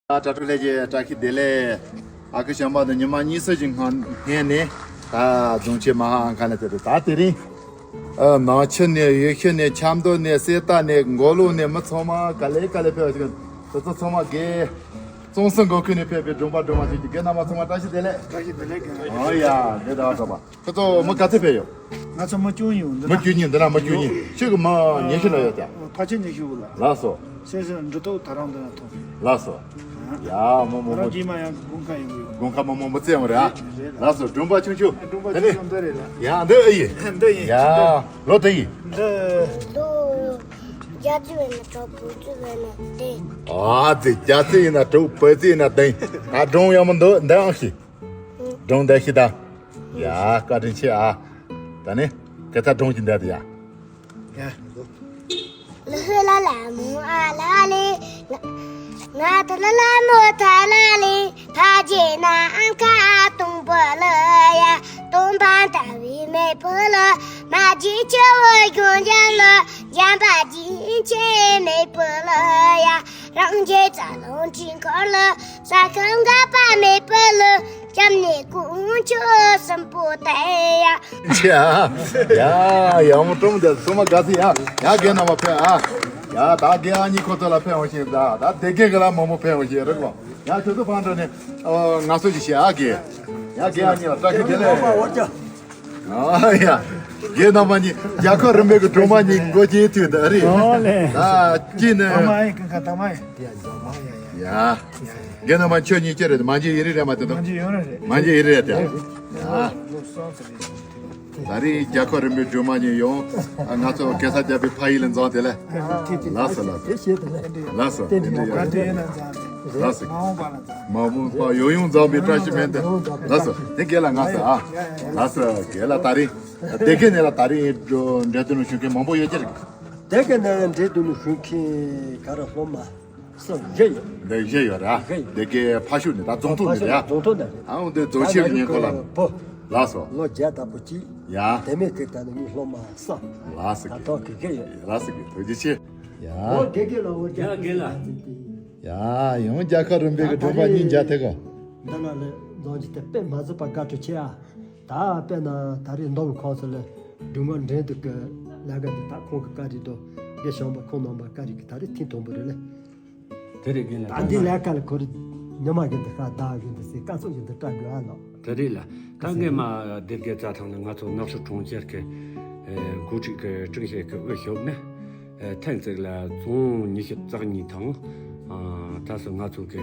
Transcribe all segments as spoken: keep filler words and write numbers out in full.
ཨ་དྲ་གྲོགས་ལྷན་རྒྱས་བཀྲ་ཤིས་བདེ་ལེགས། ཨ་ཁུ་བྱམས་པ་ནི་ཉི་མ་གཉིས་གསུམ་ཞིག་སྔོན་ནས་ད་རྫོང་ཆེན་མ་ཧཱ་ཨང་ཁ་ནས་ཕེབས་ཏེ། ད་དེ་རིང་ཨ་ནང་ཆུ་ནས་ཡུལ་ཤུལ་ནས་ཆབ་མདོ་ནས་གསེར་རྟ་ནས་མགོ་ལོག་ནས་མི་ཚང་མ་ག་ལེ་ག་ལེ་ཕེབས་ཤིག་དེ་ཚོ་ཚང་མ་དགེ་གཙང་གསུམ་མགོ་ཁུལ་ནས་ཕེབས་པའི་སྒྲོམ་པ་སྒྲོལ་མ་ཆོས་ཀྱི་དགེ་རྣམ་པ་ཚང་མ་བཀྲ་ཤིས་བདེ་ལེགས། བཀྲ་ཤིས་བདེ་ལེགས། ཨོ་ཡ། དེ་ད་གྲོགས་པ། ཁྱོད་ཚོ་མི་ག་ཚོད་ཕེབས་ཡོད། ང་ཚོ་མི་བཅུ་གཉིས་ཡོད་འདི་མི་ན། བཅུ་གཉིས་འདི་ན་མི་བཅུ་གཉིས་ཡོད། ཁྱོད་ཀྱི་མི་ཉི་ཤུ་ལ་ཡོད་ཀྱང་། ཕལ་ཆེར་ཉི་ཤུ་ལ། ལགས་སོ། སེམས་སེམས་འབྲུ་ཐོག་ད་རང་འདི་ན་ཐོབ། ལགས་སོ། ཡ་མོ་མོ་ད་རང་མོ། རྗེས་མ་ཡང་དགུན་ཁ་ཡོང་གི་ཡོད། དགུན་ཁ་མོ་མོ་མི་བཙལ་བ་རེད་ཨ། རེད་ལགས་སོ། སྒྲོམ་པ་ཆུང་ཆུང་། སྒྲོམ་པ་དེ་ནི། ཆུང་ཆུང་འདི་རེད་ལ། ཡ་འདི་ཨེ་ཡིན། འདི་ཡིན། ཡ་ལོ་དེ་ཡིན། འདི། རྒྱ་ཙི་བས་ན་གྲོགས་བུ་ཙི་བས་ན་དེ། ཨ་ཙི་རྒྱ་ཙི་ཡིན་ན་གྲོགས་བུ་ཙི་ཡིན་ན་དེ། ད་སྒྲོམ་ཡག་མོ་འདི་འདི་ཨང་ཤི། སྒྲུང་འདི་ཤི་ད། ཡ་བཀའ་དྲིན་ཆེ་ཨ། ད་ནི་སྐད་ཆ་སྒྲུང་ཅིག་འདི་ད་ཡ། ལ་ཧུ་ལ་ལ་མོ་ཨ་ལ་ལེ། ང་ད་ལ་ལ་མོ་ད་ལ་ལེ། ཕ་རྗེས་ན་ཨང་ཁ་སྟོང་པོ་ལ་ཡ། སྟོང་པ་ལྟ་བུའི་མེ་ཕོ་ལ། མ་རྗེས་ཆུ་བོ་གཞུང་ལྗང་ལ། འཇམ་པ་རྗེས་ཆེ་མེ་ཕོ་ལ་ཡ། རང་རྒྱལ་རྩ་རླུང་དཀྱིལ་འཁོར་ལ། ས་ཁམས་འགག་པ་མེད་པ་ལ། སྐྱབས་གནས་དཀོན་མཆོག་གསུམ་པོ་དེ་ཡ། ཆེ་ཨ། ཡ་ཡ་མོ་ཀྲུང་དེ་སུ་མ་དགའ་སི་ཡ། ཡ་རྒན་རྣམ་པ་ཕེབས་ཨ། ཡ་ད་རྒན་ཨ་ནི་ཁོ་ཚོ་ལ་ཕེབས་འོང་ཞིག་ད་ད་དེ་རྒན་གི་ལ་མོ་མོ་ཕེབས་འོང་ཞིག་རེད་གོ། ཡ་ཁྱོད་ཚོ་ཕང་འགྲོ་ནས་ང་ཚོ་ཞིག་བཤད་ཨ་རྒན། ཡ་རྒན་ཨ་ནི་ལ་བཀྲ་ཤིས་བདེ་ལེགས། ཨ་ཡ། རྒན་རྣམ་པ་གཉིས་རྒྱལ་ཁབ་རིམ་པའི་གི་སྒྲོལ་མ་གཉིས་མགོ་སྐྱེས་དུས་ད་རེད། ཨོ་ལེ། ད་ཅི་ནས། ད་མ་ཡིན་ཀི་ཁ་ད་མ་ཡིན། ཡ། རྒན་རྣམ་པ་ཁྱོད་གཉིས་ཀྱི་རེད། མ་འཇིགས་ཡིན་རེད་རེད་མ་དེ་དང་། མ་འཇིགས་ཡོད་རེད་རེད། མ་འཇིགས་ཡིན་རེད་དེ། ཡ། ད་རེས་རྒྱལ་ཁབ་རིམ་པའི་སྒྲོལ་མ་གཉིས་ཡོང་། ང་ཚོ་གེ་སར་རྒྱལ་པོའི་ཕ་ཡུལ་ལ་འཛོམས་དེ་ལ། ལགས་སོ་ལགས་སོ། ལགས་སོ། དེ་འདྲ་ཡོད་རེད། ལགས་སོ། མ་འོངས་པ་ཡོང་ཡོང་འཛོམས་པའི་བཀྲ་ཤིས་སྨོན་འདུན། ལགས་སོ། དེ་རྒན་ལ་ང་ཚོ་ཨ། ལགས་སོ་རྒན་ལ་ད་རེས། དེ་ག་ནས་ལ་ད་རེས་འགྲོ་འགྲོ་དུས་ནང་ཞུ་མཁན་མང་པོ་ཡོད་ཀྱི་རེད། དེ་ག་ནས་འགྲོ་དུས་ནང་ཞུ་མཁན་ག་རེ་སློབ་མ་སུ་བཞི་ཡོད། འདི་བཞི་ཡོད་རེད། བཞི་ཡོད། དེ་གའི་ཕ་ཤུལ་ནས་ད་རྫོང་ཐོག་ནས་རེད། རྫོང་ཐོག་ནས་རེད། ཨ་འོ་འདི་རྫོང་ཆེན་གྱི་ཉེ་འཁོར་ལ། བོ། ལགས་སོ། ལོ་བརྒྱ་ལྟ་བུ་གཅིག་ཡ། དེ་མིན་གྱི་ད་ནི་ངའི་སློབ་མ་གསུམ། ལགས་སོ། ད་ཐོག་གི་བཞི་ཡོད། ལགས་སོ། ཐུགས་རྗེ་ཆེ། ཡ། འོ་དེ་གའི་ལ་འོ་ཡ་རྒན་ལགས། ཡ་ཡང་རྒྱལ་ཁབ་རིམ་པའི་གི་སྒྲོམ་པ་གཉིས་མཇལ་ཐུབ་གོ། འདི་ན་ལས་འཛོམས་ཀྱི་དེ་དཔེ་མ་བཟོད་པ་དགའ་སྤྲོ་ཆེ་ཨ། ད་དཔེར་ན་ད་རེས་མདོ་ཁོངས་སུ་ལ་སྒྲུབ་ངག་འགྲན་བསྡུར་གྱི་ལས་ཀ་འདི་ད་ཁོང་གི་བཀའ་དྲིན་དང་དགེ་བཤམས་པ་ཁོང་རྣམ་པ་བཀའ་དྲིན་གྱིས་ད་རེས་ཐེངས་དང་པོ་རེད་ལ། དེ་རེད་རྒན་ལགས། ད་འདི་ལས་ཀ་ལ་ཁོ་རེ་ཉི་མ་བཞིན་དུ་ཤ་ཟླ་བཞིན་དུ་སེ་སྐར་ཚོགས་བཞིན་དུ་བཀྲ་དགོས་ཨ་ལགས། དེ་རེད་ལ། ད་སྔས་མ་སྡེ་དགེ་རྩྭ་ཐང་ནས་ང་ཚོ་ནག་ཆུ་གྲོང་ཁྱེར་གྱི་འགོ་ཁྲིད་ཀྱི་ཀྲིང་ཤེ་གི་འོས་ཤོག་ནི། ཐེངས་གཅིག་ལ་རྫོང་ཉི་ཤུ་རྩ་གཉིས་དང་། ད་སོ་ང་ཚོ་གི་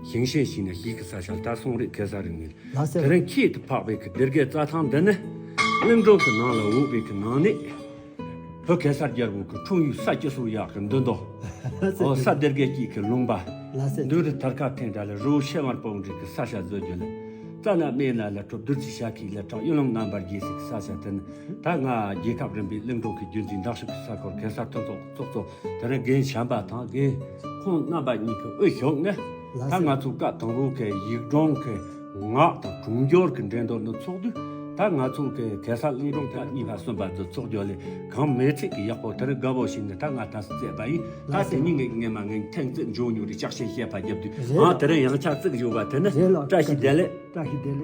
ཞིང་ཆེན་ཞིག་ནས་ཞིག་གི་ས་ཆ་ད་སོང་རིགས་གེ་སར་རིག་གནས། ལགས་སོ། དེ་རིང་ཁྱད་དུ་འཕགས་པའི་གི་སྡེ་དགེ་རྩྭ་ཐང་འདི་ནི་གླིང་སྒྲུང་གི་ནང་ལ་འོག་པའི་གི་ནང་ནས་བོད་གེ་སར་རྒྱལ་པོ་གི་འཁྲུངས་ཡུལ་ས་སྐྱ་སུ་ཡག་གི་མདུན་དུ། ལགས་སོ། ཨོ་ས་སྡེ་དགེ་སྐྱིད་ཀྱི་ལུང་པ། ལགས་སོ། འདུལ་རི་དར་ཁ་ཐེངས་འདྲ་ལ་རི་བོ་ཤེ་མར་པོ་འདྲི་གི་ས་ཤ་བཟོ་རྒྱུ་ལ། རྩ་ན་སྨན་ན་ལ་གྲོ་བདུད་རྩི་ཤ་ཁིག་ལ་གྲགས་གཡུ་ལུང་རྣམ་པར་རྒྱས་སའི་གི་ས་ཤ་དེ་ནི། ད་ང་རྒྱལ་ཁབ་རིམ་པའི་གླིང་སྒྲུང་གི་བརྒྱུད་འཛིན་ནག་ཆུ་གི་ས་ཁུལ་གེ་སར་མཐུན་ཚོགས་ཚོགས་གཙོ། དེ་རིང་རྒན་བྱམས་པ་དང་རྒན་ཁོང་རྣམ་པ་གཉིས་ཀྱི་འོས་ཤོག་ནི། ད་ང་ཚོ་སྐབས་དང་པོ་གི་ཡིག་སྒྲུང་གི་ངག་དང་སྒྲུང་སྦྱོར་གྱི་འགྲན་བསྡུར་འདི་ཚོགས་དུས། ད་ང་ཚོ་གི་གེ་སར་གླིང་སྒྲུང་དེ་གཉིས་པ་གསུམ་པ་འདི་ཚོགས་རྒྱུ་ལས་གང་མེད་ཚིག་གི་ཡག་པོ་དེ་རིང་དགའ་པོ་ཞིག་ནི་ད་ང་ད་སུ་བཙལ་བ་ཡིན། ད་དེ་ཉིན་ངས་ངས་མ་ངས་ཐེངས་གཅིག་འཇོག་མྱོང་རེད། ལྕགས་ཞེན་བཤད་པ་རྒྱབ་དུས་ང་དེ་རིང་ཡང་ཆ་གཅིག་བཞོ་བ་དེ་ནི་བཀྲ་ཤིས་བདེ་ལེགས། བཀྲ་ཤིས་བདེ་ལེགས།